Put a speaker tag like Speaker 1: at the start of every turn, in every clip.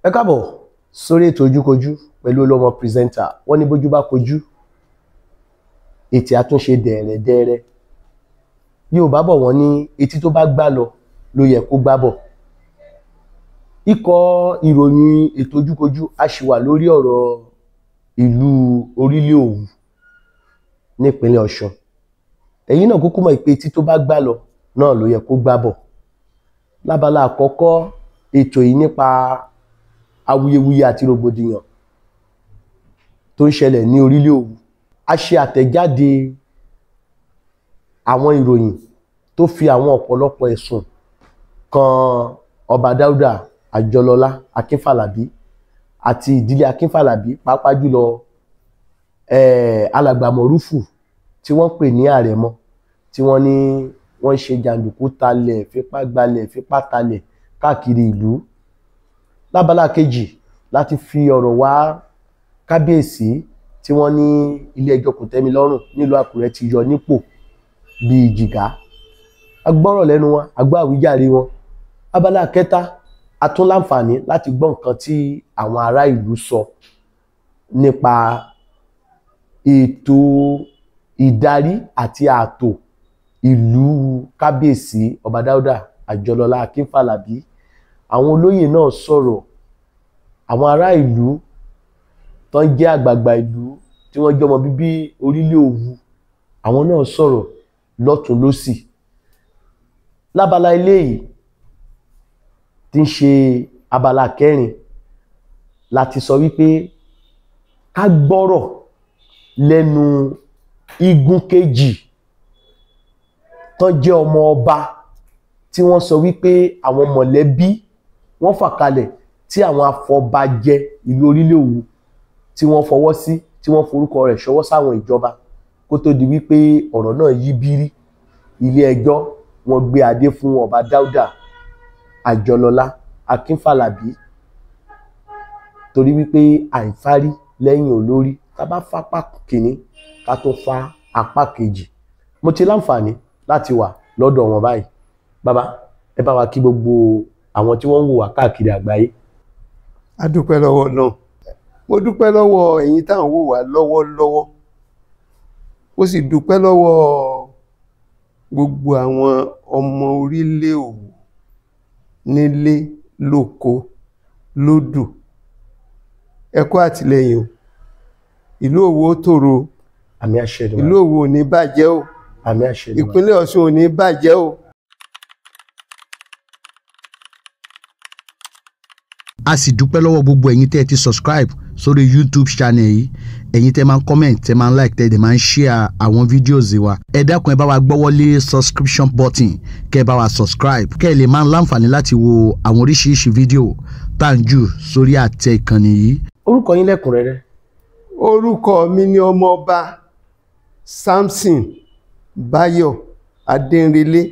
Speaker 1: Ẹ káàbọ̀ sórí ètò Ojúkojú pẹ̀lú Olúọmọ presenter. Wọ́n ní bójú bá kojú, ètè àtúnṣe dẹ̀rẹ̀dẹ̀rẹ̀. Yorùbá bọ̀ wọ́n ní etí tó bá gbá lọ ló yẹ kó gbá bọ̀. Ikọ̀ ìròyìn ètò Ojúkojú a ṣì wà lórí ọ̀rọ̀ ìlú Orílẹ̀ Òwú nípínlẹ̀ Ọ̀ṣun. Ẹ̀yin náà kúkú mọ̀ pé etí tó bá gbá lọ náà ló yẹ kó gbá bọ̀. Lábala àkọ́kọ́ ètò yìí nípa awuyewuye àti rògbòdìyàn tó ń ṣẹlẹ̀ ní Orílẹ̀ Òwú, a ṣe àtẹ̀jáde àwọn ìròyìn tó fi àwọn ọ̀pọ̀lọpọ̀ ẹ̀sùn kan Ọba Dáúdà Àjọlọlá Akínfàlàbí àti ìdílé Akínfàlàbí, pàápàá jùlọ alàgbà Mọ̀rúfù tí wọ́n pè ní Àrẹ̀mọ, tí wọ́n ní wọ́n ń ṣe jàǹdùkú talẹ̀, fipá gbalẹ̀, fipá talẹ̀ káàkiri ìlú. Lábala kejì láti fi ọ̀rọ̀ wá kábíyèsí tí wọ́n ní ilé ẹjọ́ kòtẹ́milọ́rùn nílùú Àkúrẹ́ ti yọ nípò bíi jìgá. A gbọ́rọ̀ lẹ́nu wọn, a gbọ́ àwíjàre wọn. Abala kẹta, a tún láǹfààní láti gbọ́ nǹkan tí àwọn ará ìlú sọ nípa ètò ìdarí àti ààtò ìlú kábíyèsí Ọba Dáúdà Àjọlọlá Akínfàlàbí. Àwọn olóyè náà sọ̀rọ̀, àwọn ará ìlú tó ń jẹ́ àgbààgbà ìlú tí wọ́n jẹ́ ọmọ bíbí Orílẹ̀ Òwú, àwọn náà sọ̀rọ̀ lọ́tùn lósì. Lábala eléyìí tí ń ṣe abala kẹrin láti sọ wípé ká gbọ́rọ̀ lẹ́nu igun kejì tó jẹ́ ọmọ ọba tí wọ́n sọ wípé àwọn mọ̀lẹ́bí wọ́n fà kalẹ̀ tí àwọn afọbajẹ ìlú Orílẹ̀ Òwú tí wọ́n fọwọ́ sí, tí wọ́n forúkọ rẹ̀ ṣọwọ́ sáwọn ìjọba kó tó di wípé ọ̀rọ̀ náà yí bírí. Ilé ẹjọ́ wọ́n gbé adé fún Ọba Dáúdà Àjọlọlá Akínfàlàbí torí wípé àìfárí lẹ́yìn olórí, tá bá fapá kìíní ká tó fa apá kejì. Mo ti láǹfààní láti wà lọ́dọ̀ wọn báyìí. Bàbá, ẹ bá wa kí gbogbo àwọn tí wọ́n ń wò wá káàkiri àgbáyé.
Speaker 2: A dúpẹ́ lọ́wọ́ náà. Mo dúpẹ́ lọ́wọ́ ẹ̀yin tá ń wò wá lọ́wọ́lọ́wọ́. Mo sì dúpẹ́ lọ́wọ́ gbogbo àwọn ọmọ Orílẹ̀ Òwú nílé, lóko, lódò. Ẹ kú àtìlẹ́yìn o. Ìlú Òwú ó tòrò.
Speaker 1: Àmín àṣẹ Èdùmàrè.
Speaker 2: Ìlú Òwú ò ní bàjẹ́ o.
Speaker 1: Àmín àṣẹ Èdùmàrè.
Speaker 2: Ìpínlẹ̀ Ọ̀ṣun ò ní bàjẹ́ o.
Speaker 3: A sì dúpẹ́ lọ́wọ́ gbogbo ẹ̀yin tẹ́ ẹ ti subscribe sórí YouTube channel yìí, ẹ̀yin tẹ́ máa ń comment, tẹ́ máa ń like, tẹ́ ẹ dẹ̀ máa ń share àwọn videos wa. Ẹ dákun, ẹ bá wa gbọ́wọ́lé subscription button kẹ́ ẹ bá wa subscribe kẹ́ ẹ lè máa ń láǹfààní láti wo àwọn oríṣiríṣi fídíò tá à ń jù sórí àtẹ ìkànnì yìí.
Speaker 1: Orúkọ yín lẹ́kùnrẹ́rẹ́.
Speaker 2: Orúkọ mi ni Ọmọọba Samson Báyọ̀ Adéńrelé,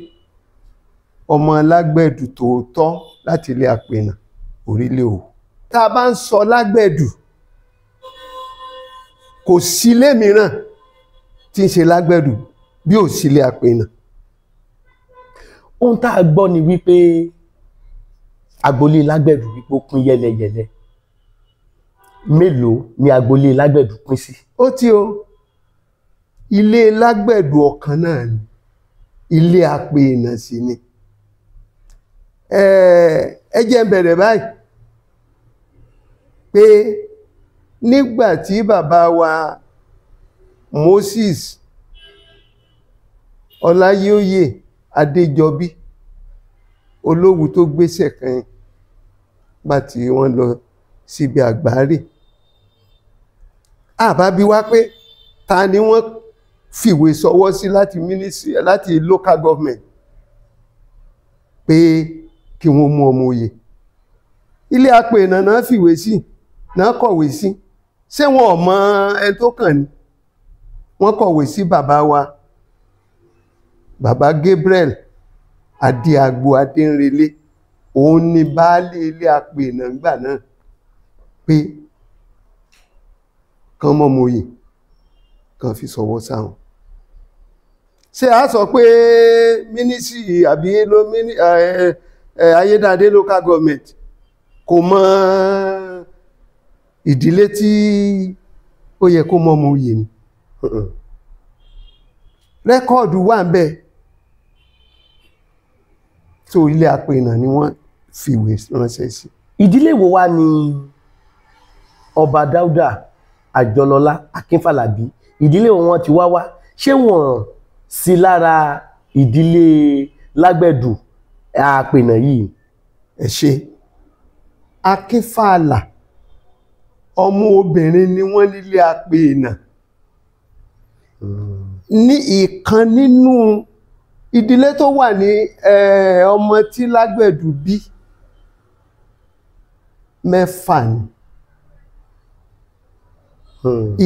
Speaker 2: ọmọ Lágbẹ̀dù tòótọ́ láti ilé Àpènà, Orílẹ̀ Òwú. Tá a bá ń sọ Lágbẹ̀dù, kò sílé mìíràn tí ń ṣe Lágbẹ̀dù bí ò sílé Àpènà.
Speaker 1: Ohun tá a gbọ́ ni wípé agboolé Lágbẹ̀dù wípé ó pín yẹ́lẹyẹ̀lẹ. Mélòó ni agboolé Lágbẹ̀dù pín sí?
Speaker 2: Ó tí o, ilé Lágbẹ̀dù ọ̀kan náà ni, ilé Àpènà sì ni. Ẹ jẹ́ n bẹ̀rẹ̀ báyìí pé nígbà tí bàbá wa Moses Ọláyíóyè Adéjọbí Olówu tó gbéṣẹ̀ kan gbà tí wọ́n lọ síbi àgbáre, àbá bi wá pé ta ni wọ́n fìwé sọwọ́ sí láti ministry, láti local government pé kí wọ́n mú ọmọ oyè. Ilé Àpènà náà fìwé sí, náà kọ̀wé sí. Ṣé wọn ò mọ ẹni tó kàn ní? Wọ́n kọ̀wé sí bàbá wa, bàbá Gabriel Adéagbo Adéńrelé, òun ni baálé ilé Àpènà ńgbà náà, pé kán mọ́mọ oyè kán fi sọwọ́ sáwọn. Ṣé a sọ pé mínísírì àbí Ayédáadé local government Kò mọ ìdílé tí ó yẹ kó mọ ọmọ oyè ni. Rẹ́kọ́ọ̀dù wà ń bẹ̀ tó ilé apènà ni wọ́n fìwé ránṣẹ́ sí.
Speaker 1: Ìdílé wo wá ni ọba Dáúdà Àjọlọlá Akínfàlàbí, ìdílé wo wọ́n ti wá wá? Ṣé wọ́n sí lára ìdílé Lágbẹ̀dù Àpènà yìí?
Speaker 2: Ẹ ṣe. Akínfàlà ọmọ obìnrin ni wọ́n nílé Apènà. Ní ìkan nínú ìdílé tó wà ní ọmọ tí Lágbẹ̀dù bí 6 ni.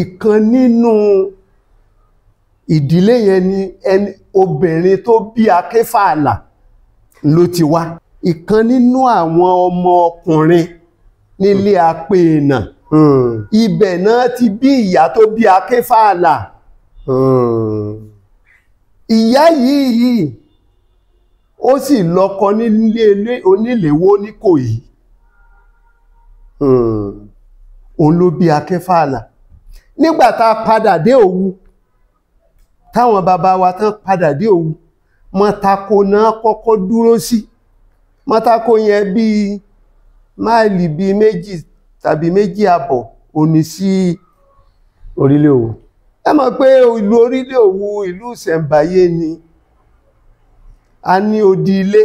Speaker 2: Ìkan nínú ìdílé yẹn ni ẹni obìnrin tó bí Akínfàlà ló ti wá. Ìkan nínú àwọn ọmọ ọkùnrin nílé Apènà, ibẹ̀ náà ti bí ìyá tó bí Akínfàlà. Ìyá yìí ó sì lọ́kọ nílé oníléwó n'Íkòyí. Òun ló bí Akínfàlà. Nígbà tá a padà dé Òwu, táwọn bàbá wa tán padà dé Òwu, Mọ́tàkó náà kọ́kọ́ dúró sí. Mọ́tàkó yẹn bíi máìlì bíi 2 tàbí 2.5 òní sí
Speaker 1: Orílẹ̀ Òwu.
Speaker 2: Ẹ mọ̀ pé ìlú Orílẹ̀ Òwu ìlú ìṣẹ̀ǹbáyé ni. A ní odi ilé,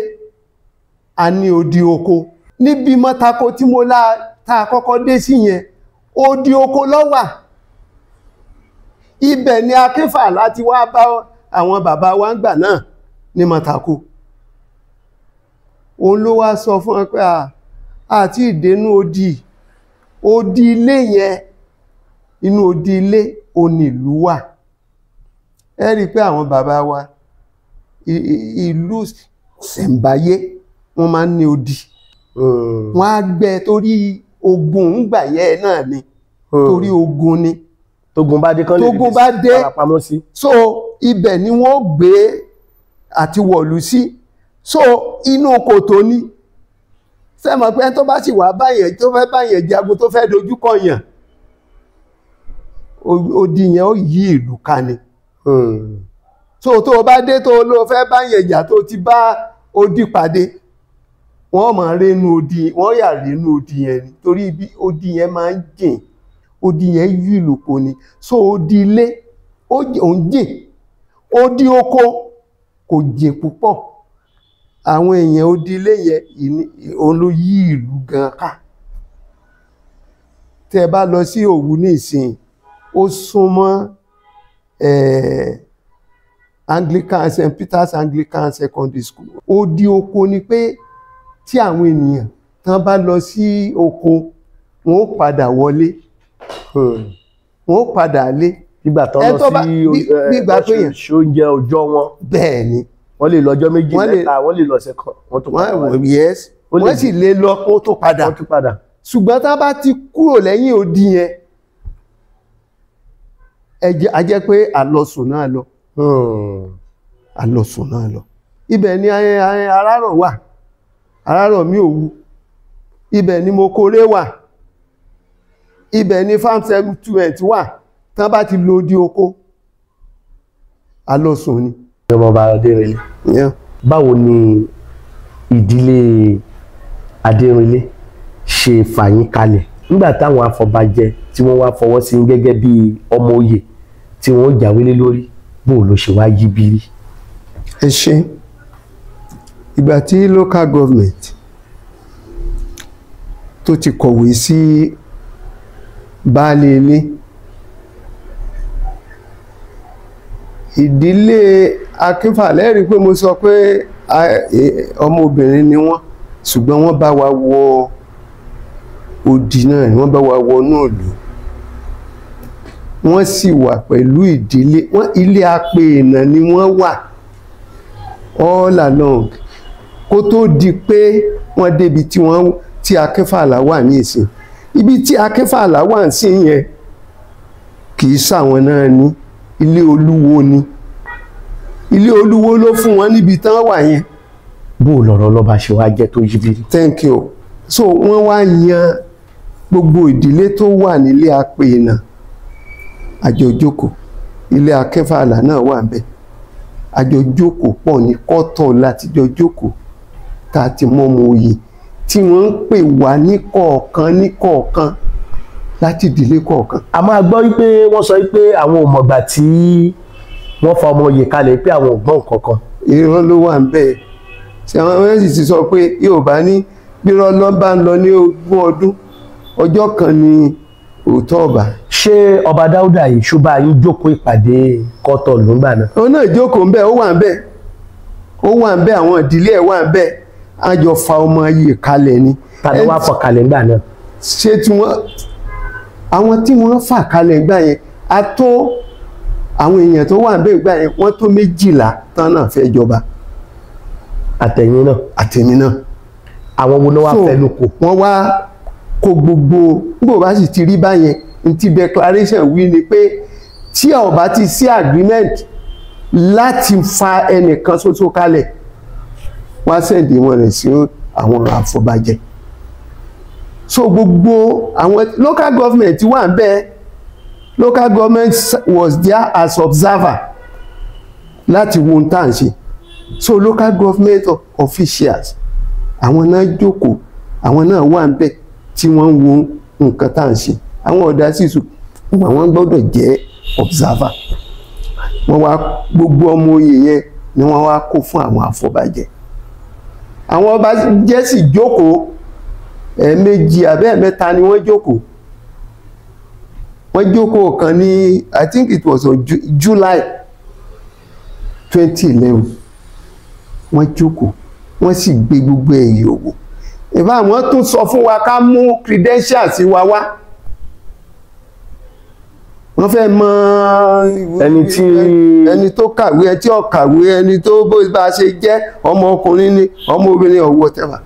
Speaker 2: a ní odi oko. Níbi Mọ́tàkó tí mo lá tá a kọ́kọ́ dé sí yẹn, odi oko ló wà. Ibẹ̀ ni Akínfàlà ti wá bá àwọn bàbá wa ń gbà náà ní Mọ́tàkó. Òun ló wá sọ fún wọn pé àti ìdénú odi, odi ilé yẹn, inú odi ilé òní ìlú wà. Ẹ rí i pé àwọn bàbá wa ìlú ìṣẹ̀ǹbáyé wọ́n máa ń ní odi. Wọ́n á gbẹ́ torí ogun ń gbà yẹn náà ni. Torí ogun ni.
Speaker 1: Tógun bá dé kán lè
Speaker 2: Tógun bá dé.
Speaker 1: farapamọ́ sí.
Speaker 2: So ibẹ̀ ni wọ́n gbé àti wọ̀lú sí. So inú kòtò ni. Ṣé mọ̀ pé tó bá sì wá báyẹn, tó fẹ́ báyẹn jagun, tó fẹ́ dojúkọ yàn, odi yẹn ó yí ìlú ká ni. So tó o bá dé tó o lọ fẹ́ báyẹn jà, tó ti bá odi pàdé, wọ́n máa rénú odi, wọ́n yà rénú odi yẹn ni. Torí bí odi yẹn máa ń jìn, odi yẹn yí ìlú kò ní. So odi ilé ó ń jìn, odi oko kò jìn púpọ̀. Àwọn èèyàn odi ilé yẹn òun ló yí ìlú gan ká. Tẹ́ ẹ bá lọ sí Òwu ní ìsìn, ó súnmọ́ Anglican St. Peter's Anglican Secondary School. Odi oko ni pé tí àwọn ènìyàn tán bá lọ sí oko, wọn ó padà wọlé, wọn ó padà lé.
Speaker 1: Nígbà tán lọ sí oúnjẹ ọjọ́ wọn.
Speaker 2: Bẹ́ẹ̀ ni.
Speaker 1: Wọ́n lè lọ́jọ́ 2 mẹ́ta, wọ́n lè lọ́sẹ̀ kan, wọ́n tó padà wọlé.
Speaker 2: Yes, wọ́n sì lè lọ kó tó padà. Ṣùgbọ́n tá bá ti kúrò lẹ́yìn odi yẹn, a jẹ́ pé àlọsùn náà lọ. Àlọsùn náà lọ. Ibẹ̀ ni Arárọ̀ wà. Arárọ̀ mi Òwu. Ibẹ̀ ni Mokore wà. Ibẹ̀ ni farm settlement wà. Tán bá ti lo odi oko, àlọsùn ni.
Speaker 1: Ọmọọba Adérinlé, báwo ni ìdílé Adérinlé ṣe fà yín kalẹ̀ nígbà táwọn afọbajẹ tí wọ́n wá fọwọ́ sí gẹ́gẹ́ bí ọmọ oyè tí wọ́n jáwélé lórí, bó ló ṣe wá yí bírí?
Speaker 2: Ẹ ṣe. Ìgbà tí local government tó ti kọ̀wé sí baálé ilé, ìdílé Akínfàlà, rí pé mo sọ pé ọmọbìnrin ni wọ́n, ṣùgbọ́n wọ́n bá wa wọ odi náà, wọ́n bá wa wọ náà lò. Wọ́n sì wà pẹ̀lú ìdílé wọ́n, ilé Apènà ni wọ́n wà all along kó tó di pé wọ́n débi tí wọ́n tí Akínfàlà wà ní ìsìn. Ibi tí Akínfàlà wà sí yẹn kì í ṣàwọn náà ní ilé olúwo ni. Ilé olúwo ló fún wọn níbi tán wà yẹn.
Speaker 1: Bó lọ̀rọ̀ lọ́ba ṣe wá jẹ́ tó yí bírí?
Speaker 2: Thank you. So wọ́n wá yan gbogbo ìdílé tó wà nílé Apèènà, àjọjókòó. Ilé Akínfàlà náà wà ń bẹ̀, àjọjókòó pọ̀ ní kọ́tọ̀ láti jọ jókòó, tá a ti mọ́ ọmọ oyè tí wọ́n ń pè wá ní kọ̀ọ̀kan ní kọ̀ọ̀kan láti ìdílé kọ̀ọ̀kan.
Speaker 1: A máa gbọ́ wípé wọ́n sọ wípé àwọn ò mọ̀gbà tí wọ́n fa ọmọ oyè kalẹ̀, pé àwọn ò gbọ́ nǹkan kan.
Speaker 2: Irọ́ ló wà ń bẹ́ẹ̀. Ṣé àwọn mẹ́sì ti sọ pé Yorùbá ní bírọ́ ló bá ń lọ ní 20 ọdún, ọjọ́ kan ni òótọ́ ọba.
Speaker 1: Ṣé ọba Dáúdà yìí ṣó bá yín jókòó ìpàdé kọ́tọ̀ lóńgbà náà?
Speaker 2: Òun náà jókòó ń bẹ̀, ó wà ń bẹ̀, ó wà ń bẹ̀, àwọn ìdílé ẹ̀ wà ń bẹ̀, á jọ fa ọmọ yìí kalẹ̀ ni.
Speaker 1: Tàbí wàá fọ kalẹ̀ ńgbà náà?
Speaker 2: Ṣé tí wọ́n, àwọn tí wọ́n fà kalẹ̀ gbà yẹn, a tó àwọn èèyàn tó wà ń bẹ̀ gbà yẹn, wọ́n tó 12 tán náà fẹ́ jọba.
Speaker 1: Àtẹ̀yìn náà?
Speaker 2: Àtẹ̀mí náà.
Speaker 1: Àwọn wo ló wá fẹnu kò?
Speaker 2: Wọ́n wá kó gbogbo nígbà bá sì ti rí báyẹn, n ti declaration wí ni pé tí a ò bá ti sí agreement láti fa ẹnìkan ṣoṣo kalẹ̀, wọ́n á sẹ́ǹdì wọn rẹ̀ sí àwọn àfọbàjẹ́. So gbogbo àwọn local government wà ń bẹ̀, local government was there as observer láti wo ohun tá à ń ṣe. So local government officials, àwọn náà jókòó, àwọn náà wà ń bẹ̀ tí wọ́n ń wo nǹkan tá à ń ṣe. Àwọn ọ̀dà sísù, àwọn gbọ́dọ̀ jẹ́ observer. Wọ́n wá gbogbo ọmọ oyè yẹn ni wọ́n wá kó fún àwọn àfọbàjẹ́. Àwọn ọba jẹ́ sì jókòó, ẹ̀ẹ̀mejì àbẹ́ ẹ̀mẹ́ta ni wọ́n jókòó. Wọ́n jókòó kan ní, I think it was on July 2011, wọ́n jókòó, wọ́n sì gbé gbogbo ẹ̀yìn òwò. Ìbá àwọn tún sọ fún wa ká mú credentials wa wá, wọ́n fẹ́ mọ ẹni tó kàwé, ẹni tí ò kàwé, ẹni tó bó bá ṣe jẹ́, ọmọ ọkùnrin ni, ọmọ obìnrin or whatever,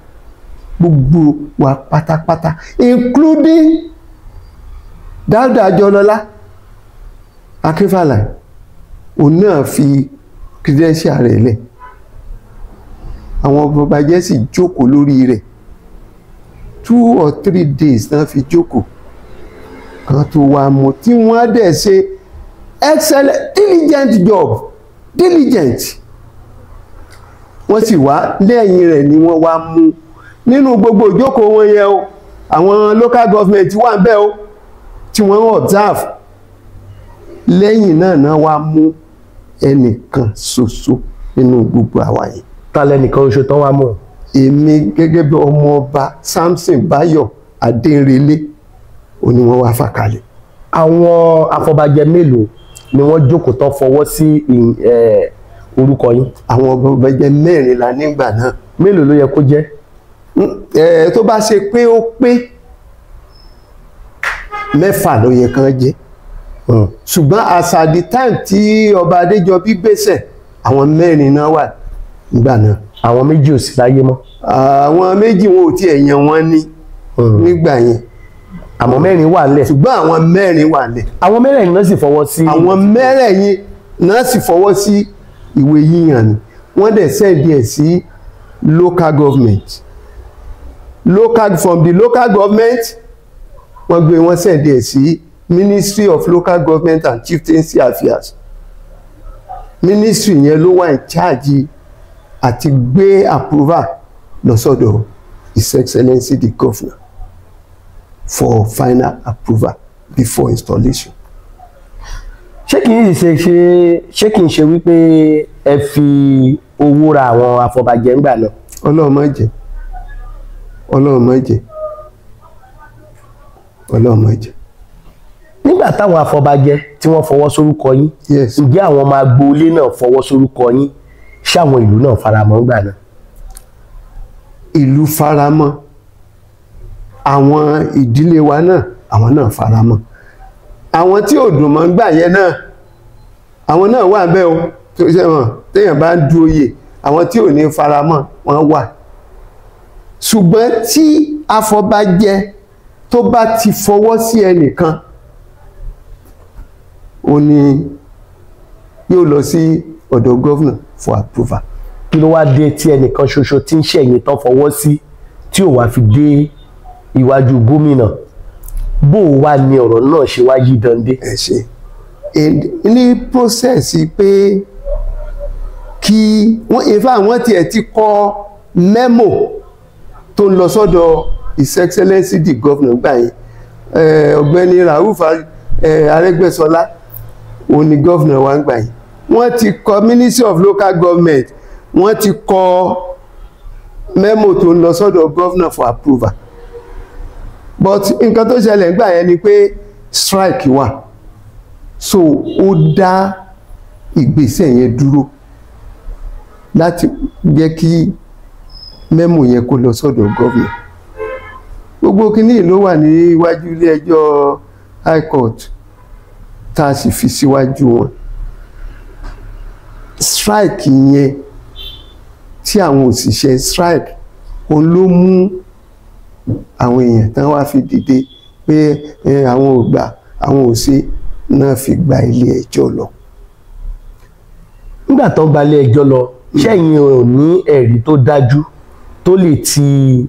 Speaker 2: gbogbo wa pátápátá, including Dáúdà Àjọlọlá Akínfàlà, òun náà fi credential rẹ̀ lẹ̀. Àwọn ọba jẹ́ sì jókòó lórí rẹ̀, 2 or 3 days náà fi jókòó kan tó wá mú, tí wọ́n dẹ̀ ṣe excellent, diligent job, diligent. Wọ́n sì wá lẹ́yìn rẹ̀ ni wọ́n wá mú nínú gbogbo ìjókòó wọn yẹn o. Àwọn local government wà ń bẹ̀ o tí wọ́n observe. Lẹ́yìn náà náà wá mú ẹnìkan ṣoṣo nínú gbogbo àwa yẹn.
Speaker 1: Ta lẹ́nìkan oṣù tán wá mú?
Speaker 2: Èmi gẹ́gẹ́ bí ọmọ ọba Samson Báyọ̀ Adéǹrelé, ó ní wọ́n wá fà kalẹ̀.
Speaker 1: Àwọn afọbajẹ mélòó ni wọ́n jókòó tán fọwọ́ sí orúkọ yín?
Speaker 2: Àwọn afọbajẹ 4 la nígbà náà.
Speaker 1: Mélòó ló yẹ kó jẹ́?
Speaker 2: Tó bá ṣe pé ó pé, 6 ló yẹ kán jẹ́, ṣùgbọ́n as at the time tí ọba Adéjọbí gbèsè, àwọn 4 náà wà nígbà náà.
Speaker 1: Àwọn 2 ò sí láyé mọ́?
Speaker 2: Àwọn 2 wọn ò tiẹ̀ yàn wọ́n ní nígbà yẹn.
Speaker 1: Àmọ́ 4 wà nílẹ̀.
Speaker 2: Ṣùgbọ́n àwọn 4 wà nílẹ̀.
Speaker 1: Àwọn mẹ́rẹ̀ẹ̀rin náà sì fọwọ́ sí?
Speaker 2: Àwọn mẹ́rẹ̀ẹ̀rin náà sì fọwọ́ sí ìwé yíyàn ni. Wọ́n dẹ̀ send ẹ̀ sí local government. Local, from the local government, wọ́n gbé, wọ́n send ẹ̀ sí Ministry of Local Government and Chieftaincy Affairs. Ministry yẹn ló wà in charge àti gbé approval lọ sọ́dọ̀ His Excellency the Governor for final approval before installation.
Speaker 1: Ṣé kì í ṣe ṣe ṣé kì í ṣe wípé ẹ fi owó ra àwọn afọbajẹ ńgbà náà?
Speaker 2: Ọlọ́run má jẹ́, Ọlọ́run má jẹ́, Ọlọ́run má jẹ́.
Speaker 1: Nígbà táwọn afọbajẹ tí wọ́n fọwọ́ sórúkọ yín,
Speaker 2: Yes.
Speaker 1: ǹjẹ́ àwọn ọmọ agboolé náà fọwọ́ sórúkọ yín? Ṣé àwọn ìlú náà faramọ́ ńgbà náà?
Speaker 2: Ìlú faramọ́, àwọn ìdílé wa náà, àwọn náà faramọ́. Àwọn tí ò dùn mọ́ ń gbà yẹn náà, àwọn náà wà bẹ́ẹ̀ o. Tó ṣe wọn, téèyàn bá ń du oyè, àwọn tí ò ní faramọ́ wọ́n wà. Ṣùgbọ́n tí afọbajẹ tó bá ti fọwọ́ sí ẹnìkan, ó ní yóò lọ sí ọ̀dọ̀ governor for approval.
Speaker 1: Kí ló wá dé tí ẹnìkan ṣoṣo tí ń ṣẹ̀yìn tán fọwọ́ sí tí ò wá fi dé iwájú gómìnà. Bó o wá ní ọ̀rọ̀ náà ṣe wá yí dande?
Speaker 2: Ẹ ṣe ní process pé kí wọ́n, in fact, wọ́n tiẹ̀ ti kọ memo tó ń lọ sọ́dọ̀ His Excellency the Governor gbà yẹn, Ọ̀gbẹ́ni Rauf Arẹ́gbẹ́ṣọlá, òun ni governor wa ń gbà yẹn. Wọ́n ti kọ Ministry of Local Government, wọ́n ti kọ memo tó ń lọ sọ́dọ̀ governor for approval, but nǹkan tó ṣẹlẹ̀ nígbà yẹn ni pé strike wà, so ó dá ìgbésẹ̀ yẹn dúró láti jẹ́ kí memo yẹn kó lọ sọ́dọ̀ governor. Gbogbo kínní ló wà níwájú ilé ẹjọ́ high court tá a sì fi síwájú wọn. Strike yẹn tí àwọn òṣìṣẹ́ strike, òun ló mú àwọn èèyàn tán wá fi dìde pé àwọn ò gbà, àwọn ò ṣe náà, fi gba ilé ẹjọ́ lọ.
Speaker 1: Nígbà tó gba ilé ẹjọ́ lọ, ṣẹ́yìn ò ní ẹ̀rí tó dájú tó lè ti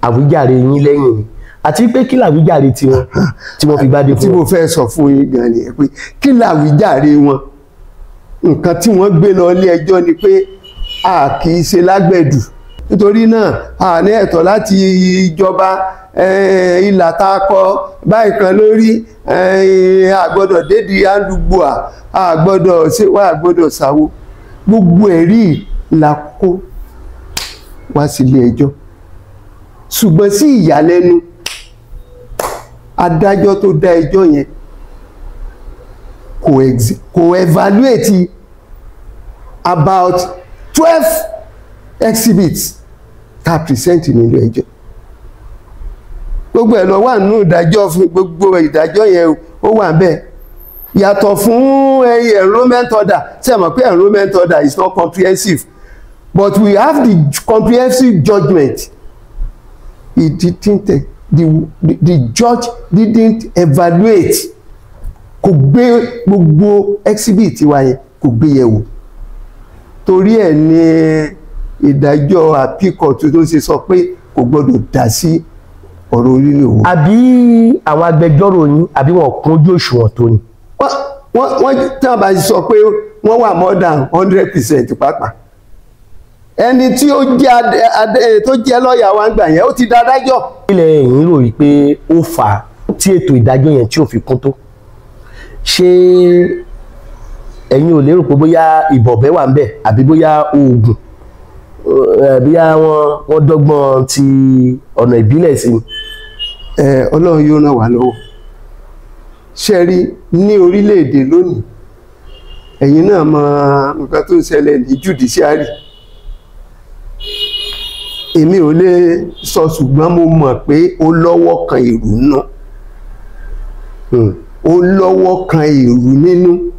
Speaker 1: àwíjàre yín lẹ́yìn ni? Àti pé kí làwíjàre tiwọn tí wọ́n fi gbádé
Speaker 2: Tí
Speaker 1: fún
Speaker 2: mo
Speaker 1: wọn?
Speaker 2: fẹ́ sọ fún yín gan ni pé kí làwíjàre wọn? Nǹkan tí wọ́n gbé lọ ilé ẹjọ́ ni pé a kì í ṣe lágbẹ̀dù, nítorí náà a ní ẹ̀tọ́ láti ìjọba. Ìlà tá a kọ báyìí kan lórí, a gbọ́dọ̀ dédi àdúgbò, a gbọ́dọ̀ ṣe wá, a gbọ́dọ̀ ṣàwo. Gbogbo ẹ̀rí la kó wá sílé ẹjọ́, ṣùgbọ́n sí ìyàlẹ́nu, adájọ́ tó dá ẹjọ́ yẹn kò evaluate about 12 exhibits tá a present nílé ẹjọ́. Gbogbo ẹ̀ ló wà nínú ìdájọ́. Fún gbogbo ìdájọ́ yẹn, ó wà bẹ́ẹ̀, yàtọ̀ fún enrolment order. Ṣé ẹ mọ̀ pé enrolment order is not comprehensive? But we have the comprehensive judgment. He didn't the judge didn't evaluate, kò gbé gbogbo exhibit wa yẹn, kò gbé yẹ̀ wò. Torí ẹ̀ ní ìdájọ́ appeal court tó ṣe sọ pé kò gbọdọ̀ dá sí ọ̀rọ̀ orílẹ̀ òwò.
Speaker 1: Àbí àwọn agbẹjọ́rò yín, àbí wọn kún ojú òṣùwọ̀n tó ni?
Speaker 2: Wọ́n tí wọ́n bá sọ pé wọ́n wà more than 100% pàápàá. Ẹni tí ó jẹ́ tó jẹ́ lọ́ọ̀yà wa ń gbà yẹn, ó ti da adájọ́.
Speaker 1: Ilẹ̀ ẹ̀yìn rò wípé ó fà á tí ètò ìdájọ́ yẹn tí ò fi kún tó, ṣé ẹ̀yin ò lérò pé bóyá ìbọ̀bẹ́ wà ń bẹ̀, àbí bóyá oògùn, bóyá wọ́n dọ́gbọ́n ti ọ̀nà ìbílẹ̀ sí ni?
Speaker 2: Ọlọ́run yóò ràn wá lọ́wọ́. Ṣe rí, ní orílẹ̀-èdè lónìí, ẹ̀yin náà mọ nǹkan tó ń ṣẹlẹ̀ ní judiciary. Èmi ò lè sọ, ṣùgbọ́n mo mọ̀ pé ó lọ́wọ́ kan èrú nù, ó lọ́wọ́ kan èrú nínú.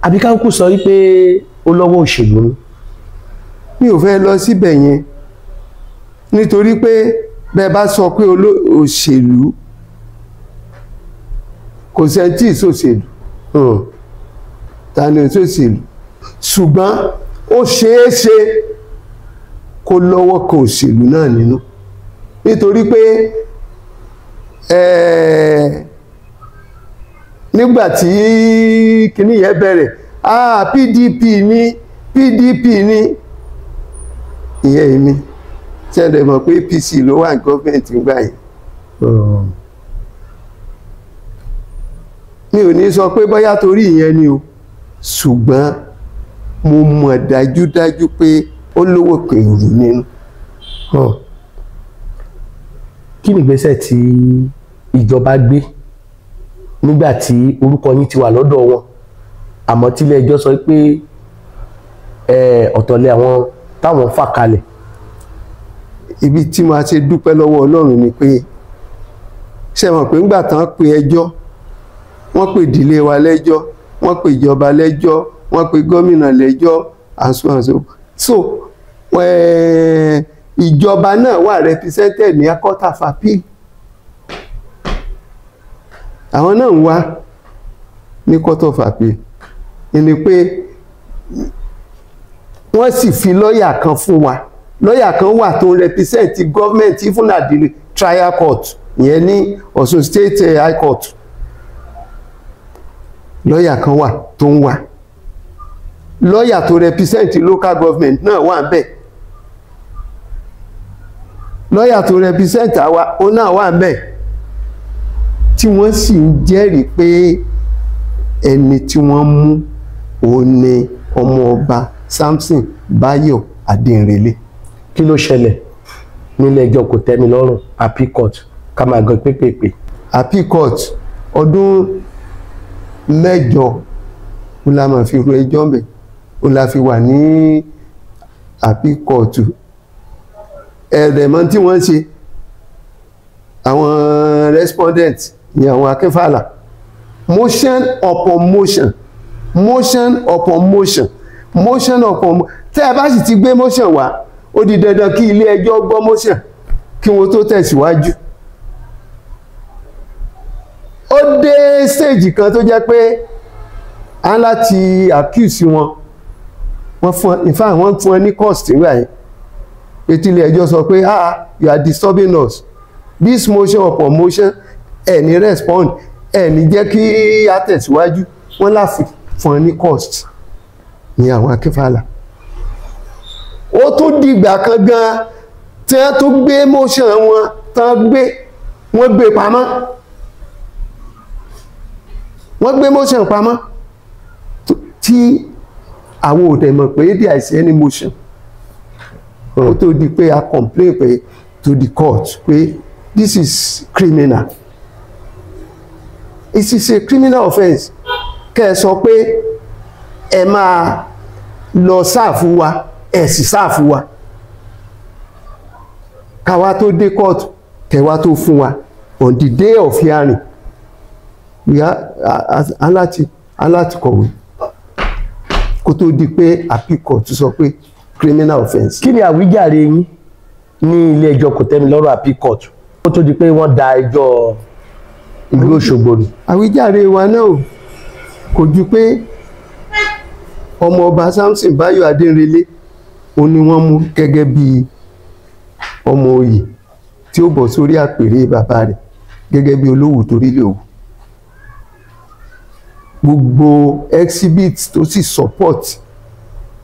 Speaker 1: Àbí ká kúkú sọ wípé ó lọ́wọ́ òṣèlú ni?
Speaker 2: Mi ò fẹ́ lọ síbẹ̀ yẹn, nítorí pé bẹ́ẹ̀ bá sọ pé òṣèlú, kò sẹ́ni tí ìṣòṣèlú. Ta ni òṣèlú? Ṣùgbọ́n ó ṣeé ṣe kó lọ́wọ́ kan òṣèlú náà nínú, nítorí pé nígbà tí kinní yẹn bẹ̀rẹ̀, PDP ní, PDP ní, ìyẹn èmi ṣẹlẹ̀ mọ̀ pé APC ló wà ní gọ́ọ̀mẹ̀ntì ńgbà yẹn. Mi ò ní sọ pé bóyá torí ìyẹn ni o, ṣùgbọ́n mo mọ̀ dájúdájú pé ó lówó kan èrú nínú.
Speaker 1: Kí ni ìgbésẹ̀ tí ìjọba gbé nígbà tí orúkọ yín ti wà lọ́dọ̀ wọn, àmọ́ tí ilé ẹjọ́ sọ pé ọ̀tọ̀lẹ̀ àwọn táwọn fà kalẹ̀?
Speaker 2: Ibi tí mo ṣe dúpẹ́ lọ́wọ́ Ọlọ́run ni pé, ṣe mọ̀ pé ńgbà tán pe ẹjọ́, wọ́n pe ìdílé wa lẹ́jọ́, wọ́n pe ìjọba lẹ́jọ́, wọ́n pe gómìnà lẹ́jọ́, and so and so. So ìjọba náà wà represented ní court of appeal. Àwọn náà ń wá ní court of appeal ni pé wọ́n sì fi lọ́ọ̀yà kan fún wa. Lọ́ọ̀yà kan wà tó ń represent government even at the trial court ìyẹn ní Ọ̀ṣun State High Court. Lọ́ọ̀yà kan wà tó ń wà, lọ́ọ̀yà tó represent local government náà wà ń bẹ̀, lọ́ọ̀yà tó represent àwa ó náà wà ń bẹ̀, tí wọ́n sì ń jẹ́rìí pé ẹni tí wọ́n mú òun ni ọmọ ọba Samson Báyọ̀ Adéǹrẹ̀lẹ̀.
Speaker 1: Kí ló ṣẹlẹ̀ nílé ẹjọ́ kò tẹ́mi lọ́rùn appeal court ká máa gan pépèpè?
Speaker 2: Appeal court, ọdún 8 ó la máa fi ro ẹjọ́ mbẹ̀, ó la fi wà ní appeal court. Ẹ̀rẹ̀mọ́ tí wọ́n ń ṣe àwọn respondent ní àwọn Akínfàlà, motion upon motion, motion upon motion, motion upon tẹ́ ẹ bá sì ti gbé motion wá, ó di dandan kí ilé ẹjọ́ gbọ́ motion kí wọ́n tó tẹ̀síwájú. Ó dé stage kan tó jẹ́ pé a ń láti accuse wọn, wọ́n fún, in fact wọ́n fún ẹ ní cost nígbà yẹn, pé tí ilé ẹjọ́ sọ pé, "Ah, you are disturbing us, this motion upon motion, ẹ ní respond, ẹ ní jẹ́ kí a tẹ̀síwájú." Wọ́n láfi fún ẹ ní cost ní àwọn Akínfàlà. Ó tún dìgbà kan gan tí wọ́n tún gbé motion wọn tán gbé, wọ́n gbé pamọ́, wọ́n gbé motion pamọ́ tí àwọn ò dẹ̀ mọ̀ pé there is any motion. Ó tó di pé a complain pé to the court pé this is criminal, it is a criminal offence kẹ́ ẹ sọ pé ẹ máa lọ serve wa, ẹ sì serve wa, káwa tó dé court, kẹwa tó fún wa on the day of hearing. We are aláti kọ̀wé kó tó di pé appeal court sọ pé criminal offence.
Speaker 1: Kí ni àwíjàre yín ní ilé ẹjọ́ kòtẹ́milọ́rùn appeal court kó tó di pé wọ́n da ẹjọ́ ìlú Òṣogbo nù?
Speaker 2: Àwíjàre wa náà kò ju pé ọmọ ọba Samson Báyọ̀ Adéǹrẹ̀lẹ̀ òun ni wọ́n mú gẹ́gẹ́ bí ọmọ oyè tí ó bọ̀ sórí àpèrè bàbá rẹ̀ gẹ́gẹ́ bí Olówu torílẹ̀ Òwu. Gbogbo exhibit tó sì support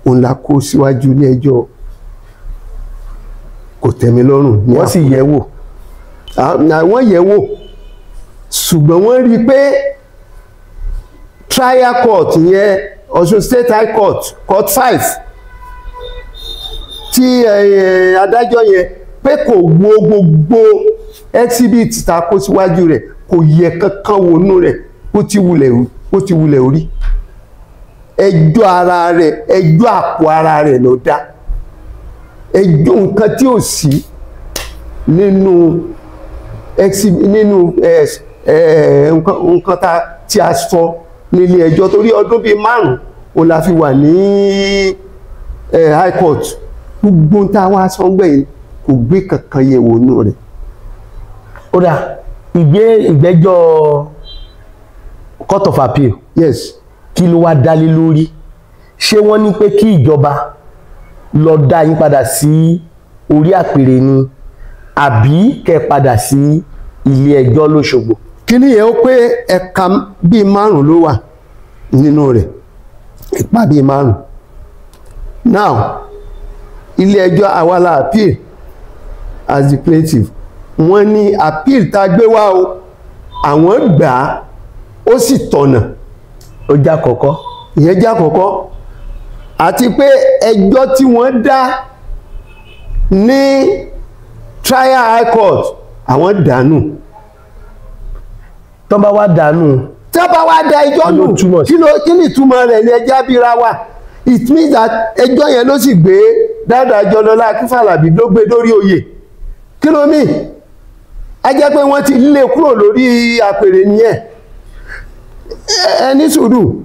Speaker 2: òun la kó síwájú ní ẹjọ́ kò tẹ́mi lọ́rùn ní.
Speaker 1: Wọ́n sì yẹ̀ wò?
Speaker 2: Àwọn yẹ̀ wò, ṣùgbọ́n wọ́n rí i pé trial court yẹn, Ọ̀ṣun State High Court, Court 5, tí adájọ́ yẹn pé kò wo gbogbo exhibit tá a kó síwájú rẹ̀, kò yẹ kankan wọnú rẹ̀ bó ti wulẹ̀ orí. Ẹjọ́ ara rẹ̀, ẹjọ́ àpò ara rẹ̀ ló dá, ẹjọ́ nǹkan tí ò sí nínú exhibit, nínú nǹkan tí a sọ nílé ẹjọ́, torí ọdún bíi 5 òun la fi wà ní high court. Gbogbo tá a wá sọ gbẹ̀yìn, kò gbé kankan yẹ̀ wò nù rẹ̀.
Speaker 1: Ó dà, ìgbẹ́jọ́ court of appeal,
Speaker 2: Yes.
Speaker 1: kí ló wá dálé lórí? Ṣé wọ́n ní pé kí ìjọba lọ dá yín padà sí orí àpèrè ni, àbí kẹ́ padà sí ilé ẹjọ́ lóṣogbo?
Speaker 2: Kíní yẹn, ó pé ẹ̀ka bíi 5 ló wà nínú rẹ̀, ìpa bíi 5. Now, ilé ẹjọ́, àwa la appeal as the plaintiff. Wọ́n ní appeal tá a gbé wá o, àwọn gbà á, ó sì tọ̀nà.
Speaker 1: Ó já kọ̀kọ́.
Speaker 2: Ìyẹn jẹ́ àkọ́kọ́. Àti pé ẹjọ́ tí wọ́n dá ní trial high court, àwọn dànù.
Speaker 1: Tó bá wá dànù,
Speaker 2: tí wọ́n bá wá da ẹjọ́
Speaker 1: Kí ló
Speaker 2: nù,
Speaker 1: túmọ̀ sí?
Speaker 2: Kí ni ìtumọ̀ rẹ̀ ní ẹjẹ́ abíra wa? It means that ẹjọ́ yẹn ló sì gbé Dáúdà Àjọlọlá Akínfàlàbí, ló gbé dórí oyè. Kí ló mì á jẹ́ pé wọ́n ti lé kúrò lórí àpèrè nìyẹn. Ẹ ní sùúrù,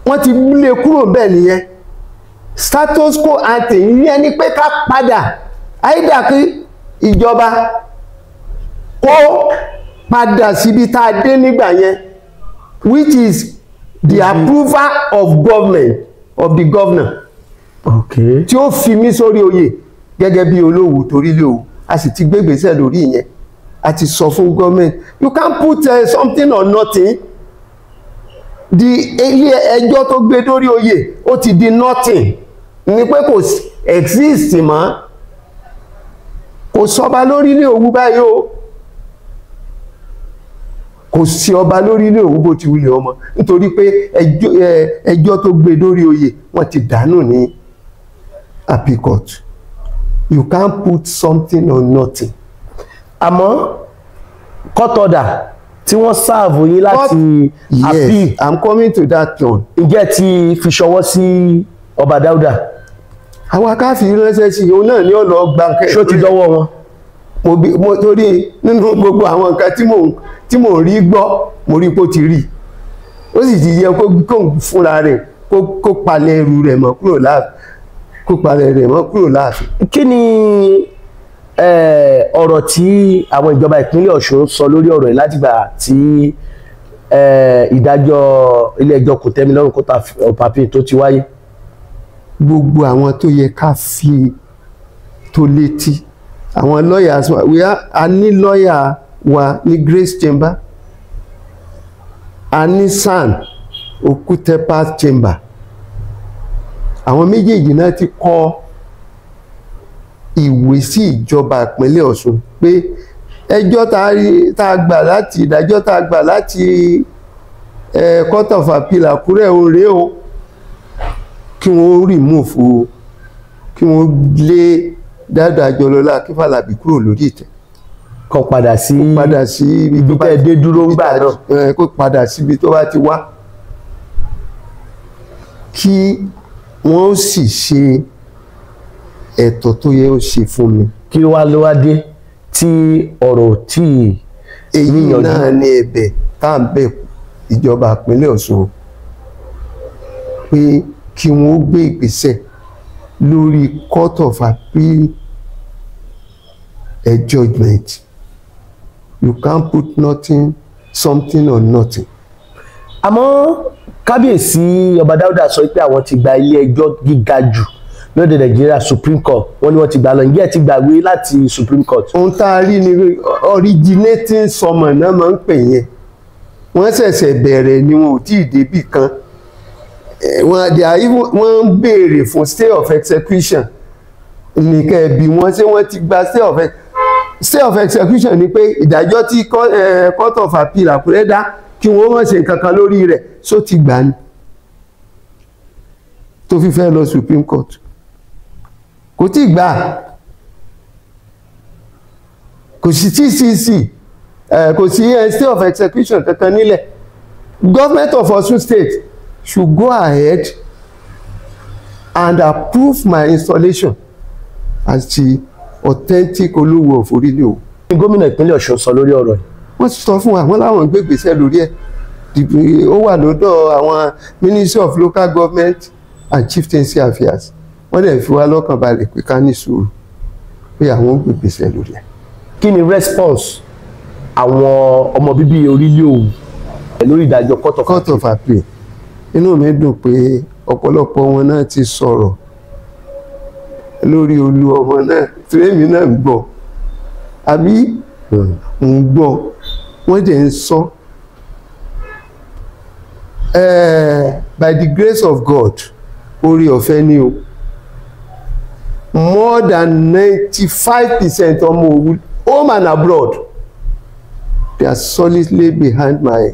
Speaker 2: wọ́n ti lé kúrò bẹ́ẹ̀ nìyẹn. Status quo ante ìyẹn ni pé ká padà àìdá kí ìjọba kó padà síbi tá a dé nígbà yẹn, which is the approval of government, of the governor, tí ó fi mí sórí oyè gẹ́gẹ́ bí Olówu torílẹ̀ Òwu. A sì ti gbégbèsè lórí ìyẹn. A ti sọ fún gọ́ọ̀mẹ̀ntì, you can't put something on nothing. The ilé ẹjọ́ tó gbé dórí oyè, ó ti di nothing, ní pé kò exist mọ́. Kò sọba lórí ilé Òwu báyìí o. Kò sí ọba lórí ilé Òwu bó ti wulẹ̀ ọmọ, nítorí pé ẹjọ́ tó gbé dórí oyè, wọ́n ti dànù ní appeal court. You can't put something on nothing.
Speaker 1: Àmọ́ court order tí wọ́n serve yín láti appeal,
Speaker 2: Yes, I'm coming to that one.
Speaker 1: Ǹjẹ́ ti fi ṣọwọ́ sí ọba Dáúdà?
Speaker 2: Àwọn akáfi ránṣẹ́ sí òun náà ní ọ̀nà gba nǹkan.
Speaker 1: Ṣó ti dọ́wọ́ wọn?
Speaker 2: Mo bí mo torí nínú gbogbo àwọn nǹkan tí mò ń rí gbọ́, mo rí pé ó ti rí, ó sì ti yẹ kó fúnra rẹ̀ kó palẹ̀ ẹrù rẹ̀ mọ́ kúrò láàfin, kó palẹ̀ rẹ̀ mọ́ kúrò láàfin.
Speaker 1: Kí ni ọ̀rọ̀ tí àwọn ìjọba ìpínlẹ̀ Ọ̀ṣun sọ lórí ọ̀rọ̀ yìí látìgbà tí ìdájọ́ ilé ẹjọ́ kòtẹ́milọ́rùn court of appeal tó ti wáyé?
Speaker 2: Gbogbo àwọn tó yẹ ká fi tó létí, àwọn lawyers wa, a ní lọ́yà wa ní Grace Chamber, a ní SAN Okutepa Chamber. Àwọn méjèèjì náà ti kọ ìwé sí ìjọba ìpínlẹ̀ Ọ̀ṣun pé ẹjọ́ tá a rí tá a gbà láti ìdájọ́ tá a gbà láti Court of Appeal Àkúrẹ́ òun rèé o, kí wọ́n remove o, kí wọ́n lé Dáúdà Àjọlọlá Akínfàlàbí kúrò lórí ìtẹ́.
Speaker 1: Kó padà sí
Speaker 2: Padà sí ibi tó
Speaker 1: ibi
Speaker 2: bá
Speaker 1: tẹ́ ẹ dé dúró ńgbà náà.
Speaker 2: Kó padà síbi tó bá ti wá, kí wọ́n sì ṣe ẹ̀tọ́ tó yẹ ó ṣe fún mi.
Speaker 1: Kí wá ló wá dé tí ọ̀rọ̀ ò tí ì
Speaker 2: Èyí
Speaker 1: níyànjú?
Speaker 2: náà ní ẹ̀bẹ̀ tá à ń bẹ̀ ìjọba ìpínlẹ̀ Ọ̀ṣun pé kí wọ́n gbé ìgbésẹ̀ lórí Court of Appeal judgement. You can't put nothing something on nothing.
Speaker 1: Àmọ́ kábíyèsí ọba Dáúdà sọ pé àwọn ti gba ilé ẹjọ́ gíga jù lóde Nàìjíríà, Supreme Court. Wọ́n ní wọ́n ti gbà lọ. Ǹjẹ́ ẹ ti gbàgbé láti Supreme Court?
Speaker 2: Ohun tá a rí ni originating summon náà máa ń pè yẹn. Wọ́n ṣẹ̀ṣẹ̀ bẹ̀rẹ̀ ni, wọn ò tí ì débì kan. Wọ́n they are even, wọ́n ń béèrè fún stay of execution nìkan. Ẹ̀bí wọn, ṣé wọ́n ti gba stay of execution? Ni pé ìdájọ́ tí Court of Appeal Àkúrẹ́ dá, kí wọ́n má ṣe nǹkan kan lórí rẹ̀. Só ti gbà ní tó fi fẹ́ lọ Supreme Court? Kò tí ì gbà. Kò sí TCC, kò sí stay of execution kankan nílẹ̀. Government of Osun State should go ahead and approve my installation as the authentic Olúwo of Orílẹ̀ Òwu.
Speaker 1: Kí ni gómìnà ìpínlẹ̀ Ọ̀ṣun sọ lórí ọ̀rọ̀ yìí?
Speaker 2: Wọ́n sọ fún wa, wọ́n láwọn gbé ìgbésẹ̀ lórí ẹ̀. Ó wà lọ́dọ̀ àwọn Ministry of Local Government and Chieftaincy Affairs. Wọ́n dẹ̀ fi wá lọ́kàn balẹ̀ pé ká ní sùúrù, pé àwọn gbé ìgbésẹ̀ lórí ẹ̀.
Speaker 1: Kí ni response àwọn ọmọ bíbí Orílẹ̀ Òwu lórí ìdájọ́ court of
Speaker 2: Court of Appeal? Inú mi dùn pé ọ̀pọ̀lọpọ̀ wọn náà ti sọ̀rọ̀ lórí olú ọmọ náà tí èmi náà ń gbọ́, àbí ń gbọ́, wọ́n dẹ̀ ń sọ. By the grace of God, orí ọ̀fẹ́ ni o, more than 95% ọmọ Òwu, home and abroad, they are solidly behind my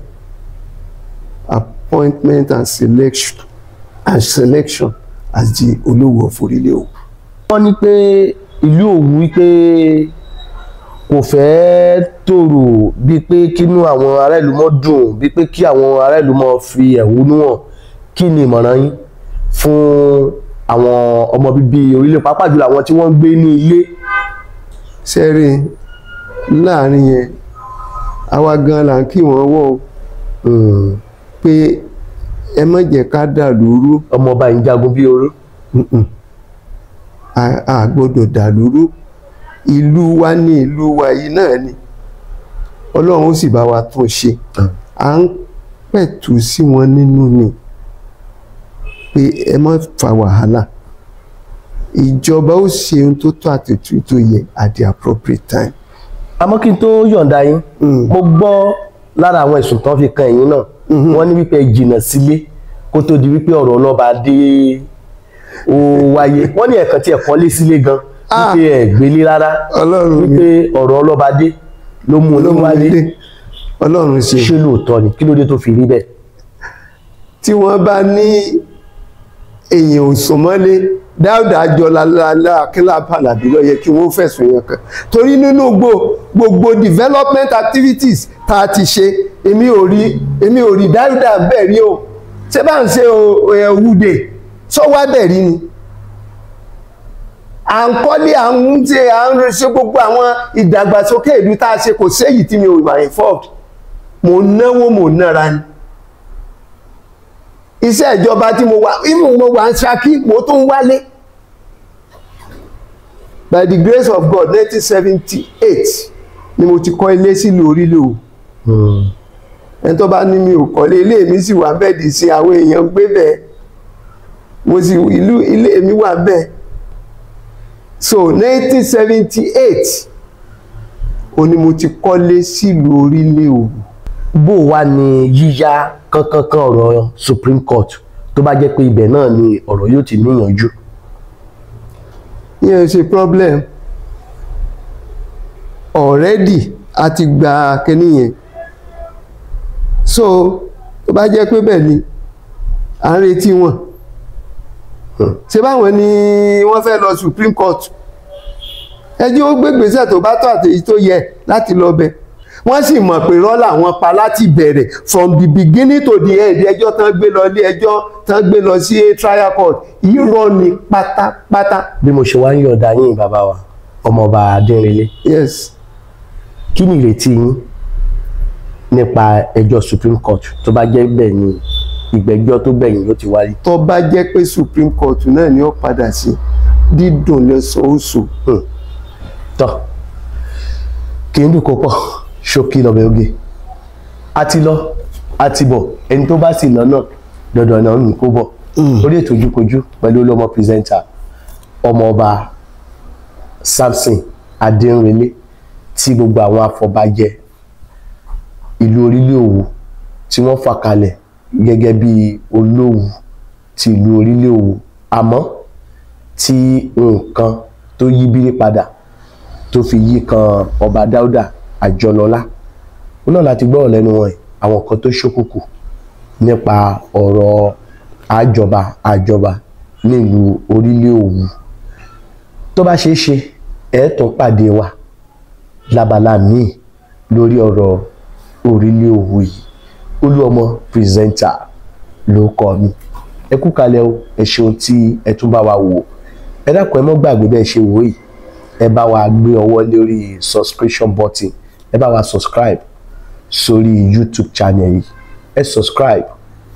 Speaker 2: appointment and selection as the Olówu of Orílẹ̀ Òwu.
Speaker 1: Wọ́n ní pé ìlú Òwu wípé kò fẹ́ tòrò, bíi pé kínú àwọn ará ìlú mọ́ dùn, bíi pé kí àwọn ará ìlú mọ́ fi ẹ̀hónú hàn. Kí ni ìmọ̀ràn yín fún àwọn ọmọ bíbí orílẹ̀, pàápàá jùlọ àwọn tí wọ́n ń gbé ní ilé?
Speaker 2: Sẹ́rí láàrin yẹn, àwa gan là ń kí wọ́n wọ́ o, pé ẹ má jẹ́ ká dà lóru.
Speaker 1: Ọmọọba ìjagun bíi oró.
Speaker 2: A gbọ́dọ̀ dà lóru. Ìlú wa ní ìlú wa yìí náà ni Ọlọ́run ó sì bá wa tún ṣe. À ń pẹ̀tù sí wọn nínú ni pé ẹ má fa wàhálà. Ìjọba ó ṣe ohun tó tọ́ àti tó yẹ at the appropriate time.
Speaker 1: Àmọ́ kí n tó yọ̀ǹda yín, mo gbọ́ lára àwọn ẹ̀sùn tán fi kan ẹ̀yin náà, wọ́n ní wípé ẹ jìnnà sílé kó tó di wípé ọ̀rọ̀ ọlọ́ba dé ó wáyé. Wọ́n ní ẹ̀kan tí ẹ̀ kọ́lé sílé gan, wípé ẹ̀ gbélé rárá,
Speaker 2: Ọlọ́run mi.
Speaker 1: wípé ọ̀rọ̀ ọlọ́ba dé ló mú un
Speaker 2: Ọlọ́run
Speaker 1: wálé.
Speaker 2: dé. Ọlọ́run ṣe.
Speaker 1: Ṣé lóòótọ́ ni? Kí ló dé tó fi rí bẹ́ẹ̀?
Speaker 2: Tí wọ́n bá ní èèyàn ò sùn mọ́lé, Dáúdà Àjọlá Akínlábí ló yẹ kí wọ́n fẹ̀sùn yẹn kàn, torí nínú gbogbo development activities tá a ti ṣe, èmi ò rí Dáúdà bẹ́ẹ̀ rí o. Ṣé bá ń ṣe òwúde sọ́wọ́ bẹ́ẹ̀ rí ni à ń kọ́lé, à ń ṣe, à ń ṣe gbogbo àwọn ìdàgbàsókè ìlú tá a ṣe, kò séyìí tí mi ò wà involved. Mo náwó, mo nára ni. Iṣẹ́ ìjọba tí mo wà, even mo wà ń Ṣakí, mo tún wálé. By the grace of God, 1978 ni mo ti kọ́ ilé sílùú Orílẹ̀ Òwú. Ẹni tó bá ní mi ò kọ́lé, ilé mi sì wà bẹ́ẹ̀ dì sí, àwọn èèyàn ń gbé bẹ́ẹ̀. Mo sì ìlú, ilé mi wà bẹ́ẹ̀. So 1978 ó ní mo ti kọ́lé sílùú Orílẹ̀ Òwú.
Speaker 1: Bó wá ní yíyá kánkánkán ọ̀rọ̀ Supreme Court, tó bá jẹ́ pé ibẹ̀ náà ni ọ̀rọ̀ yóò ti níyànjú?
Speaker 2: Ìyẹn ṣe problem. Already a ti gba kinní yẹn, so tó bá jẹ́ pé bẹ́ẹ̀ ni, à ń retí wọn. Ṣé báwọn ni wọ́n fẹ́ lọ Supreme Court? Ẹjọ́ ó gbégbèsè tó bá tó àti èyí tó yẹ láti lọ bẹ̀. Wọ́n sì mọ̀ pé rọ́lá wọn pa láti bẹ̀rẹ̀, from the beginning to the end. Ẹjọ́ tán gbé lọ ilé ẹjọ́, tán gbé lọ sí trial court, irọ́ ni pátápátá.
Speaker 1: Bí mo ṣe wá ń yọ̀ǹda yín, bàbá wa, ọmọọba Adérinlé,
Speaker 2: Yes.
Speaker 1: kí ni ìrètí yín nípa ẹjọ́ Supreme Court, tó bá jẹ́ bẹ́ẹ̀ ni ìgbẹ́jọ́ tó gbẹ̀yìn ló ti wáyé?
Speaker 2: Tó bá jẹ́ pé Supreme Court náà ni ó padà sí, dídùn lọ́sọ̀ọ́sọ̀.
Speaker 1: Tọ́ kì í dùn kó pọ̀, ṣókí lọ́bẹ̀ oge. A ti lọ, a ti bọ̀. Ẹni tó bá sì lọ náà, dandan náà ní kó bọ̀. Orí ètò Ojúkojú pẹ̀lú Olúọmọ presenter, ọmọọba Samson Adéńrelé, tí gbogbo àwọn afọbajẹ ìlú Orílẹ̀ Òwú tí wọ́n fà kalẹ̀ gẹ́gẹ́ bí Olówu ti ìlú Orílẹ̀ Òwú, àmọ́ tí nǹkan tó yí bírí padà tó fi yí kan ọba Dáúdà Àjọlọlá, ó náà láti gbọ́rọ̀ lẹ́nu wọn yìí, àwọn nǹkan tó ṣókùnkùn nípa ọ̀rọ̀ àjọba àjọba nílùú Orílẹ̀ Òwú. Tó bá ṣeé ṣe, ẹ̀ tún pàdé wa lábala míì lórí ọ̀rọ̀ Orílẹ̀ Òwú yìí. Olúọmọ presenter ló kọ mi. Ẹ kú kalẹ̀ o, ẹ ṣeun tí ẹ tún bá wa wò. Ẹ dákun, ẹ mọ́ gbàgbé bẹ́ẹ̀ ṣe wò yìí, ẹ bá wa gbé ọwọ́ lórí subscription button, ẹ bá wa subscribe sórí YouTube channel yìí. Ẹ subscribe,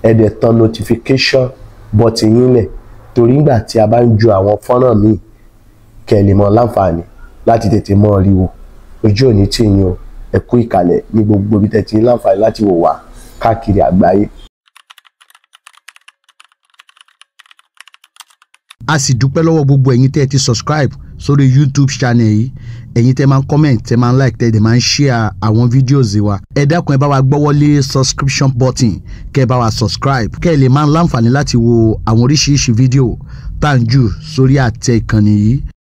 Speaker 1: ẹ dẹ̀ tan notification button yín lẹ̀, torí nígbà tí a bá ń ju àwọn fọ́nrán míì, kẹ́ ẹ lè mọ láǹfààní láti tètè mọ́ rí wò. Ojú òní tì yín o. Ẹ kú ìkàlẹ̀ ní gbogbo ibi tẹ́ ti ní láǹfààní láti wò wá káàkiri àgbáyé.
Speaker 3: A sì dúpẹ́ lọ́wọ́ gbogbo ẹ̀yin tẹ́ ẹ ti subscribe sórí YouTube channel yìí, ẹ̀yin tẹ́ máa ń comment, tẹ́ máa ń like, tẹ́ ẹ dẹ̀ máa ń share àwọn videos wa. Ẹ dákun, ẹ bá wa gbọ́wọ́ lé subscription button, kẹ́ ẹ bá wa subscribe, kẹ́ ẹ lè máa ń láǹfààní láti wo àwọn oríṣiríṣi fídíò tá à ń jù sórí àtẹ ìkànnì yìí.